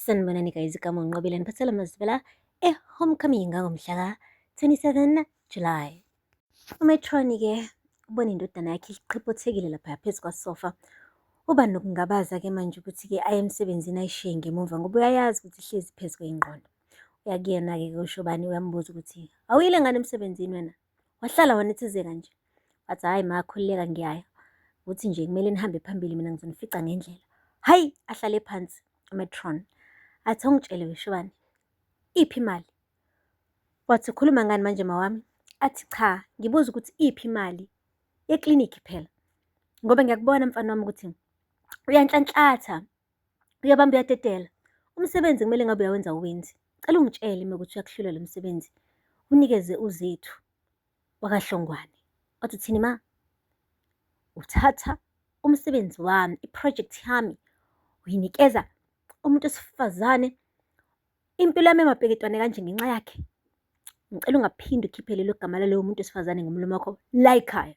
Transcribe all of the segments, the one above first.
Sanibonani guys, igama uNqobile niphathela amazwi la e-Homecoming ngangomhla ka-27 July. UMetroni-ke ubona indodana yakhe iqhiphothekile laphaya phezu kwasofa. Uba nokungabaza-ke manje ukuthi-ke aye emsebenzini ayishiye ngemuva ngoba uyayazi ukuthi ihlezi phezu kwengqondo. Uya kuyena-ke kuShobani uyambuza ukuthi, awuyile ngani emsebenzini wena? Wahlala wanethezeka nje. Wathi, hhayi ma, khululeka ngiyaya. Ukuthi nje kumele nihambe phambili mina ngizonifica ngendlela. Hhayi, ahlale phansi uMetron. Athi awungitshele weShobani, iphi imali? Wathi ukhuluma ngani manje mawami? Athi cha, ngibuza ukuthi iphi imali yeklinikhi phela. Ngoba ngiyakubona mfana wami ukuthi uyanhlanhlatha, uyabamba uyadedela. Umsebenzi kumele ngabe uyawenza awuwenzi. Cela ungitshele uma ukuthi uyakuhlula lo msebenzi, unikeze uZethu wakaHlongwane. Wathi uthini ma? Uthatha umsebenzi wami, i-project yami, uyinikeza umuntu wesifazane. Impilo yami emapeketwane kanje ngenxa yakhe. Ngicela ungaphinde ukhiphe lelo gama lalowo muntu wesifazane ngomlomo wakho la ekhaya.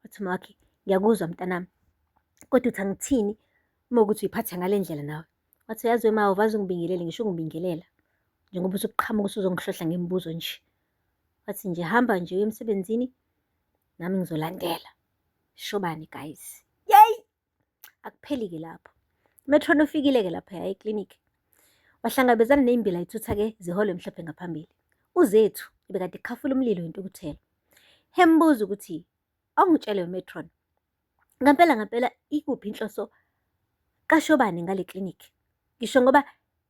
Wathi umawakhe, ngiyakuzwa mntanami, kodwa uthi angithini uma ukuthi uyiphatha ngale ndlela nawe. Wathi uyazi wema awuvaze ungibingelele ngisho ungibingelela. Njengoba usuqhamuka usuzongihlohla ngemibuzo nje. Wathi nje hamba nje uye emsebenzini nami ngizolandela. Shobani guys. Yey! Akupheli-ke lapho. Umetron ufikile-ke laphaya eklinikhi. Wahlangabezana ney'mbila ithutha-ke ziholwe mhlophe ngaphambili. UZethu ebekade ekhafula umlilo intukuthelo. Embuza ukuthi, awungitshele wemetron, ngampela ngampela ikuphi inhloso kaShobane ngale klinikhi? Ngisho ngoba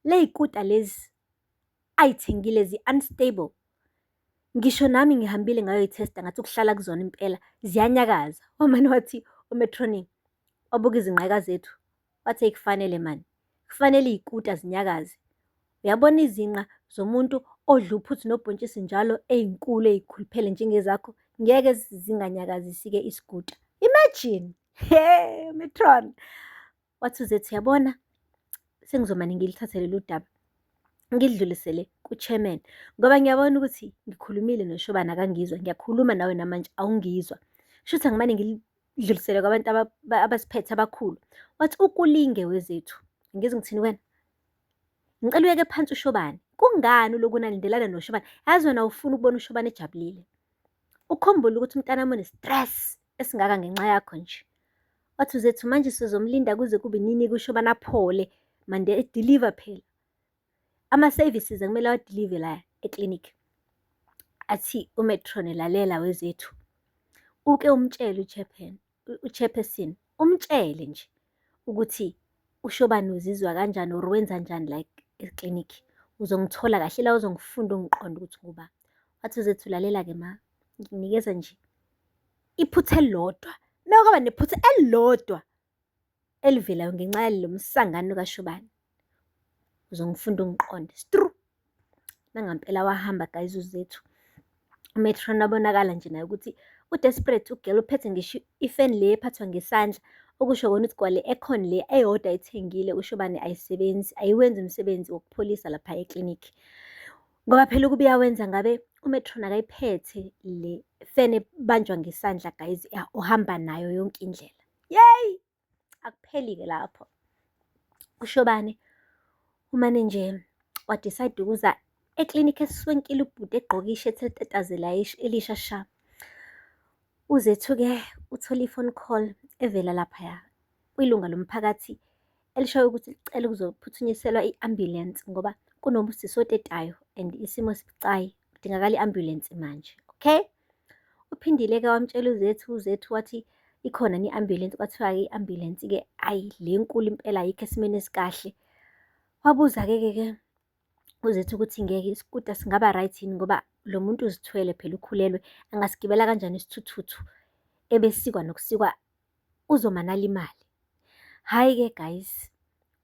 ley'kuta lezi ayithengile zi-unstable. Ngisho nami ngihambile ngayoyithesta ngathi ukuhlala kuzona impela ziyanyakaza. Wamane wathi uMetroni wabuka izingqeka zethu wathi eyi kufanele mani, kufanele iy'kuta zinyakaze. Uyabona izinqa zomuntu odla uphuthu nobhontshisi njalo ey'nkulu ey'khuluphele njengezakho ngeke zinganyakazisi-ke isikuta. Imagine! He, Metron! Wathi uZethu uyabona sengizomane ngilithathe lolu daba ngilidlulisele ku-chairman ngoba ngiyabona ukuthi ngikhulumile noShobana akangizwa, ngiyakhuluma nawe namanje awungizwa. Shuthi angimane ngilidlulisele kwabantu abasiphethe abakhulu. Wathi ukulinge weZethu, ngizwe ngithini kuwena? Ngicela uyeke phansi uShobane. Kungani ulokhu unalindelana noShobane? Yazi wena awufuni ukubona uShobane ejabulile. Ukhumbule ukuthi umntanami une-stress esingaka ngenxa yakho nje. Wathi uZethu manje sizomlinda kuze kube nini kusho aphole mande edeliver phela. Ama-services akumele awadelive la eklinikhi. Athi uMetron lalela weZethu, uke umtshele u-chairman, u-chairperson, umtshele nje ukuthi uShobane uzizwa kanjani or wenza njani la eklinikhi. Uzongithola kahle la uzongifunda ungiqonde ukuthi nguba. Wathi uZethu lalela-ke ma, ngikunikeza nje iphutha elilodwa. Uma kwaba nephutha elilodwa elivelayo ngenxa yalo msangano kaShobane, uzongifunda ungiqonde. Stru! Nangampela wahamba guys uZethu. UMetron wabonakala nje naye ukuthi u-desperate ugirl uphethe ngisho ifeni le ephathwa ngesandla, okusho kona ukuthi kwale aircon le eyodwa ayithengile uShobane ayisebenzi, ayiwenzi umsebenzi wokupholisa lapha eklinikhi. Ngoba phela ukuba iyawenza ngabe uMetron akayiphethe le feni ebanjwa ngesandla guys, uhamba nayo yonke indlela. Yeyi! Akupheli-ke lapho. UShobane umane nje wa-decide ukuza eklinikhi eswenkile ubhuti egqoke ishethi elitatazelayo elisha sha. UZethu-ke uthole i-phone call evela laphaya kwilunga lomphakathi elishoyo ukuthi licela ukuzophuthunyiselwa i-ambulensi ngoba kunosisi otetayo and isimo sibucayi, kudingakala i-ambulensi manje, okay? Uphindile-ke wamtshela uZethu, uZethu wathi ikhona i-ambulensi, kwathiwa-ke i-ambulensi-ke ayi le nkulu impela ayikho esimeni esikahle. Wabuza-ke ke ke uZethu ukuthi ngeke isikuta singaba right yini ngoba lo muntu uzithwele phela ukhulelwe, angasigibela kanjani isithuthuthu ebesikwa nokusikwa uzomane alimale. Hhayi-ke guys,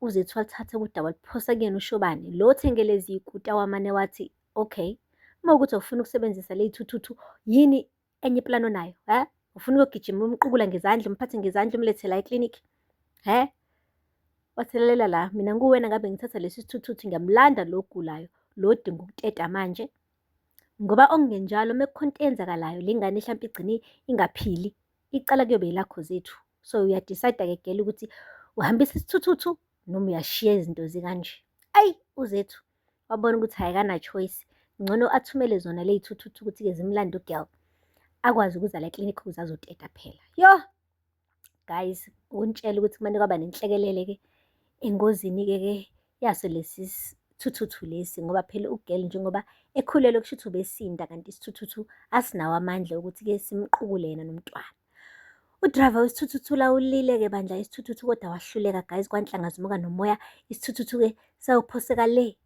uZethu walithatha udaba waliphosa kuyena uShobane, lo othenge lezi y'kuta wamane wathi okay, uma kuwukuthi awufuni ukusebenzisa ley'thuthuthu yini enye iplani onayo, hhe? Ufuna ukuyogijima umqukula ngezandla, umphathe ngezandla umlethe la eklinikhi, hhe? Wathi lalela la, mina nguwena ngabe ngithatha lesi sithuthuthu ngiyamlanda lo ogulayo, lo odinga ukuteta manje. Ngoba okungenjalo uma kukhona into eyenzakalayo le ngane hlampe igcine ingaphili, icala kuyobe elakho Zethu. So uya-decide-ke girl ukuthi uhambisa isithuthuthu noma uyashiya izinto zikanje. Ayi uZethu wabona ukuthi hhayi akana-choice, ngcono athumele zona ley'thuthuthu ukuthi-ke zimlande u-girl. Akwazi ukuza la eklinikhi ukuze azoteta phela. Yoh guys, ukunitshela ukuthi kumane kwaba nenhlekelele-ke engozini-ke ke yaso lesi sithuthuthu lesi, ngoba phela u-girl njengoba ekhulelwe kushuthi ubesinda kanti isithuthuthu asinawo amandla okuthi-ke simqukule yena nomntwana. U-driver wesithuthuthu ulawulile-ke bandla isithuthuthu kodwa wahluleka guys, kwanhlanga zimuka nomoya. Isithuthuthu-ke sayophoseka le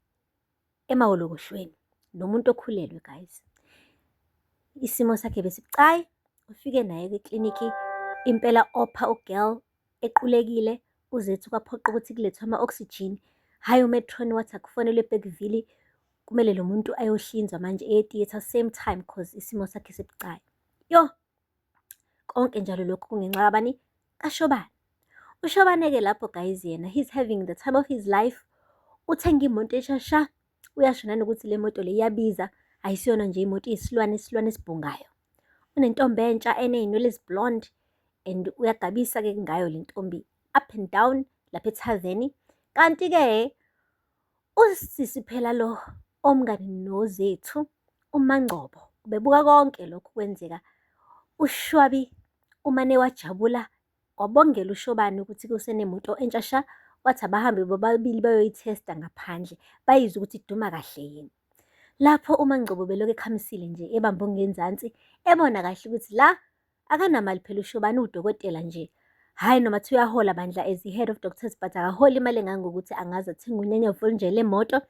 emawolokohlweni nomuntu okhulelwe guys. Isimo sakhe besibucayi, ufike naye eklinikhi impela opha u-girl equlekile. UZethu kwaphoqa ukuthi kulethwe ama-oxygen. Hhayi u-matron wathi akufonelwe eBergville, kumele lo muntu ayohlinzwa manje e-theatre same time cause isimo sakhe sibucayi. Yoh! Konke njalo lokhu kungenxa kabani? KaShobane. UShobane-ke lapho guys yena he's having the time of his life. Uthenga imoto esha sha. Uyasho nanokuthi le moto le iyabiza, ayisiyona nje imoto iyisilwane, isilwane esibhongayo. Unentombi entsha eney'nwele ezi-blonde and uyagabisa-ke ngayo le ntombi up and down lapha ethaveni. Kanti-ke usisi phela lo omngani noZethu, uMaNgcobo, ubebuka konke lokhu kwenzeka. UShwabi umane wajabula wabongela uShobane ukuthi usenemoto entsha sha, wathi abahambe bobabili bayoyithesta ngaphandle, bayizwe ukuthi iduma kahle yini. Lapho uMaNgcobo belokhu ekhamisile nje ebambe ongenzansi, ebona kahle ukuthi la akanamali phela uShobane uwudokotela nje. Hhayi noma kuthiwa uyahola bandla as i-head of doctors but akaholi imali engangokuthi angaze athenge unyanyavu olunje lemoto,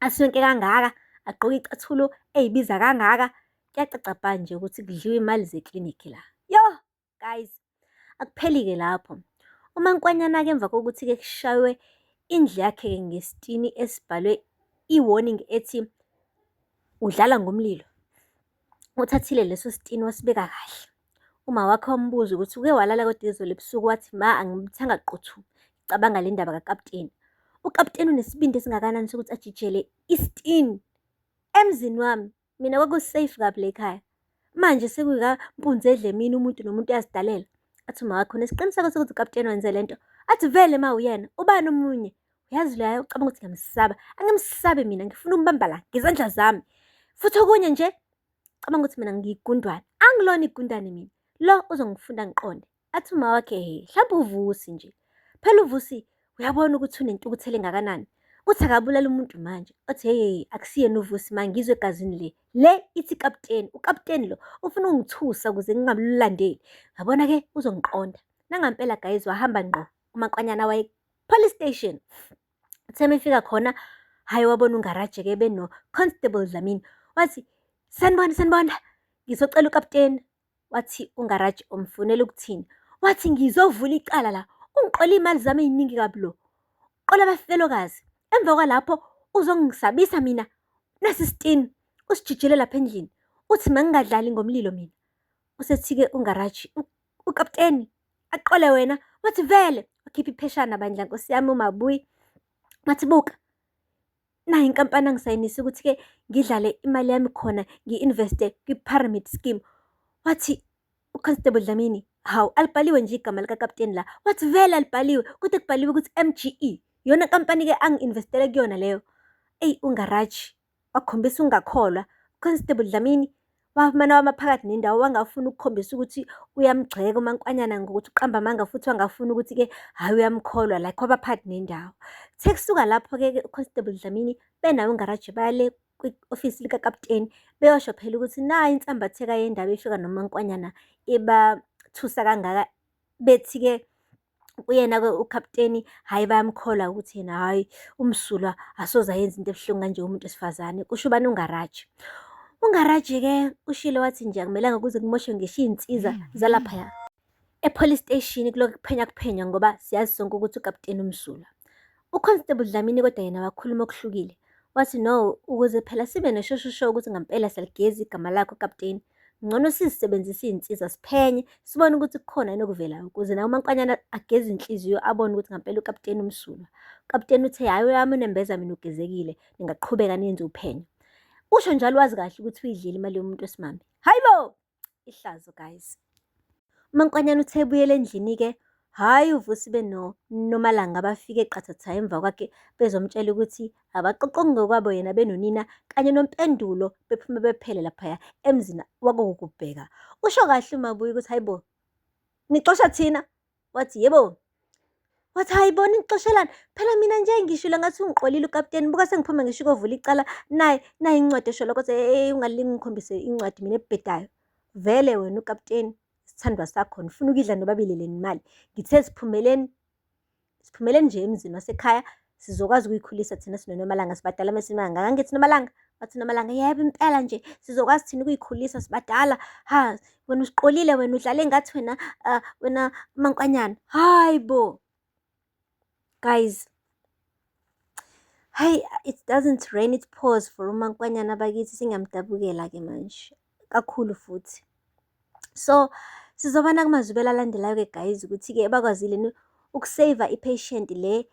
aswenke kangaka, agqoke iy'cathulo ey'biza kangaka. Kuyacaca bha nje ukuthi kudliwa imali zeklinikhi la. Yoh guys, akupheli-ke lapho. UMankwanyana-ke emva kokuthi-ke kushaywe indlu yakhe-ke ngesitini esibhalwe i-warning ethi udlala ngomlilo. Uthathile leso sitini wasibeka kahle. Uma wakhe wambuza ukuthi uke walala kodwa izolo ebusuku wathi ma angimthanga qothu. Cabanga le ndaba kakapteni. Ukapteni unesibindi esingakanani sokuthi ajijele isitini emzini wami. Mina kwaku-safe kabi la ekhaya. Manje sekuyikampunzi edla emini umuntu nomuntu uyazidalela. Athi uma wakhe unesiqiniseko sokuthi ukapteni wenze le nto. Athi vele ma uyena, ubani omunye? Uyazi loya ucabanga ukuthi ngiyamsaba. Angimsabi mina, ngifuna ukumbamba la ngezandla zami. Futhi okunye nje, cabanga ukuthi mina ngiyigundwane. Angilona igundane mina. Lo uzongifunda ngiqonde. Athi uma wakhe he, mhlawumbe uVusi nje. Phela uVusi uyabona ukuthi unentukuthelo engakanani. Uthi akabulala umuntu manje. Athi hey, akusiyena uVusi ma ngizwe egazini le. Le ithi kapteni, ukapteni lo ufuna ungithusa ukuze ngingamlandeli. Yabona ke uzongiqonda. Nangampela guys wahamba ngqo uMakwanyana waye police station. Uthe uma efika khona, hhayi wabona uNgaraje-ke beno-Constable Dlamini. Wathi, sanibona, sanibona, ngizocela ukapteni. Wathi uNgaraje umfunela ukuthini? Wathi ngizovula icala la, ungiqole iy'mali zami ey'ningi kabi lo. Uqola abafelokazi. Emva kwalapho uzongisabisa mina. Nasi isitini, usijijele lapha endlini. Uthi mangingadlali ngomlilo mina. Usethi-ke uNgaraji, ukapteni aqole wena. Wathi vele, wakhipha ipheshana bandla nkosi yami uMabuyi. Wathi buka, nayi inkampani angisayinise ukuthi-ke ngidlale imali yami khona ngi-investe kwi-pyramid scheme. Wathi uConstable Dlamini, hawu alibhaliwe nje igama likakapteni la. Wathi vele alibhaliwe, kodwa kubhaliwe ukuthi M_G_E. Iyona nkampani-ke angi-investele kuyona leyo. Eyi uNgaraji wakhombisa ukungakholwa. UConstable Dlamini wamane wama phakathi nendawo wangafuna ukukhombisa ukuthi uyamgxeka uMankwanyana ngokuthi uqamba amanga futhi wangafuna ukuthi-ke hhayi uyamkholwa like waba phakathi nendawo. Kuthe kusuka lapho-ke uConstable Dlamini benaye uNgaraji baya le kwi-ofisi likakapteni beyosho phela ukuthi nayi insambatheka yendaba efika noMankwanyana ebathusa kangaka. Bethi-ke kuyena-ke ukapteni hhayi bayamkholwa ukuthi yena hhayi umsulwa asoze ayenze into ebuhlungu kanje umuntu wesifazane, kusho ubani uNgaraji. UNgaraji-ke ushilo wathi nje akumelanga kuze kumoshwe ngisho iy'nsiza zalaphaya e-police station kulokhu kuphenya kuphenya ngoba siyazi sonke ukuthi ukapteni umsulwa. UConstable Dlamini kodwa yena wakhuluma okuhlukile. Wathi no, ukuze phela sibe neshoshosho ukuthi ngampela siyaligeza igama lakho kapteni, ngcono sizisebenzise iy'nsiza siphenye sibone ukuthi kukhona yini okuvelayo ukuze naye uMankwanyana ageze inhliziyo abone ukuthi ngampela ukapteni umsulwa. Ukapteni uthe hhayi uyami unembeza mina ugezekile, ningaqhubeka niyenze uphenyo. Usho njalo wazi kahle ukuthi uyidlile imali yomuntu wesimame. Hayi bo! Ihlazo guys. UMankwanyana uthe ebuyela endlini-ke, Hhayi, uVusi benoNomalanga bafike qathatha emva kwakhe bezomtshela ukuthi abaqoqongi ngokwabo yena benonina kanye noMpendulo bephume bephele laphaya emzini wakoGubheka. Usho kahle uMabuya ukuthi, hhayi bo, nixosha thina? Wathi, yebo. Wathi, hhayi bo, ningixoshelani? Phela mina nje ngishilo ngathi ungiqolile ukaputeni, buka sengiphuma ngisho ukuyovula icala, nayi nayi incwadi esho lokho. Wathi, ungalinge ungikhombise incwadi mina ebhedayo. Vele wena ukaputeni, isithandwa sakho nifuna ukuyidla nobabili le mali. Ngithe siphumeleni, siphumeleni nje emzini wasekhaya, sizokwazi ukuyikhulisa thina sinoNomalanga, sibadala masiba angithi Nomalanga? Wathi uNomalanga, yebo impela nje sizokwazi thina ukuyikhulisa sibadala. Ha, wena usiqolile wena, udlale ngathi wena, wena Mankwanyana. Hhayi bo! Guys, hhayi, it doesn't rain it pours for uMankwanyana bakithi, sengiyamdabukela-ke manje, kakhulu futhi. So, sizobona kumazwibela alandelayo-ke guys, ukuthi-ke bakwazile yini uku-save-a i-patient le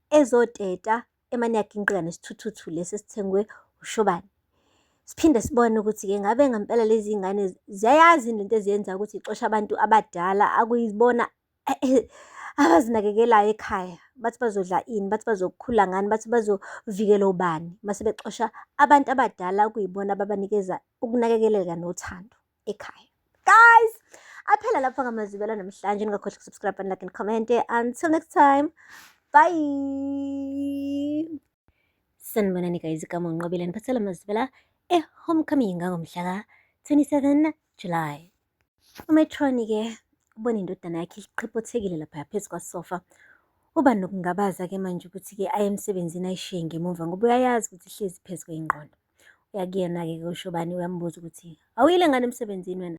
ezoteta emane yaginqika nesithuthuthu lesi esithengwe uShobane. Siphinde sibone ukuthi-ke ngabe ngampela lezi ngane ziyayazi yini lento eziyenzayo ukuthi iy'xoshe abantu abadala akuyibona abazinakekelayo ekhaya. Bathi bazodla ini, bathi bazokhula ngani, bathi bazovikela obani mase bexosha abantu abadala okuyibona ababanikeza ukunakekeleka nothando ekhaya. Guys, aphela lapho ngamazwibela namhlanje. Ningakhohlwa uku-subscribe and like and comment. Until next time, bye. Sanibonani guys, igama uNqobile, niphathela amazwibela e-Homecoming ngangomhla ka-27 July. UMetron-ke ubona indodana yakhe iqhiphothekile laphaya phezu kwasofa. Uba nokungabaza-ke manje ukuthi-ke aye emsebenzini ayishiye ngemuva ngoba uyayazi ukuthi ihlezi phezu kwengqondo. Uya kuyena-ke uShobani uyambuza ukuthi, awuyile ngani emsebenzini wena?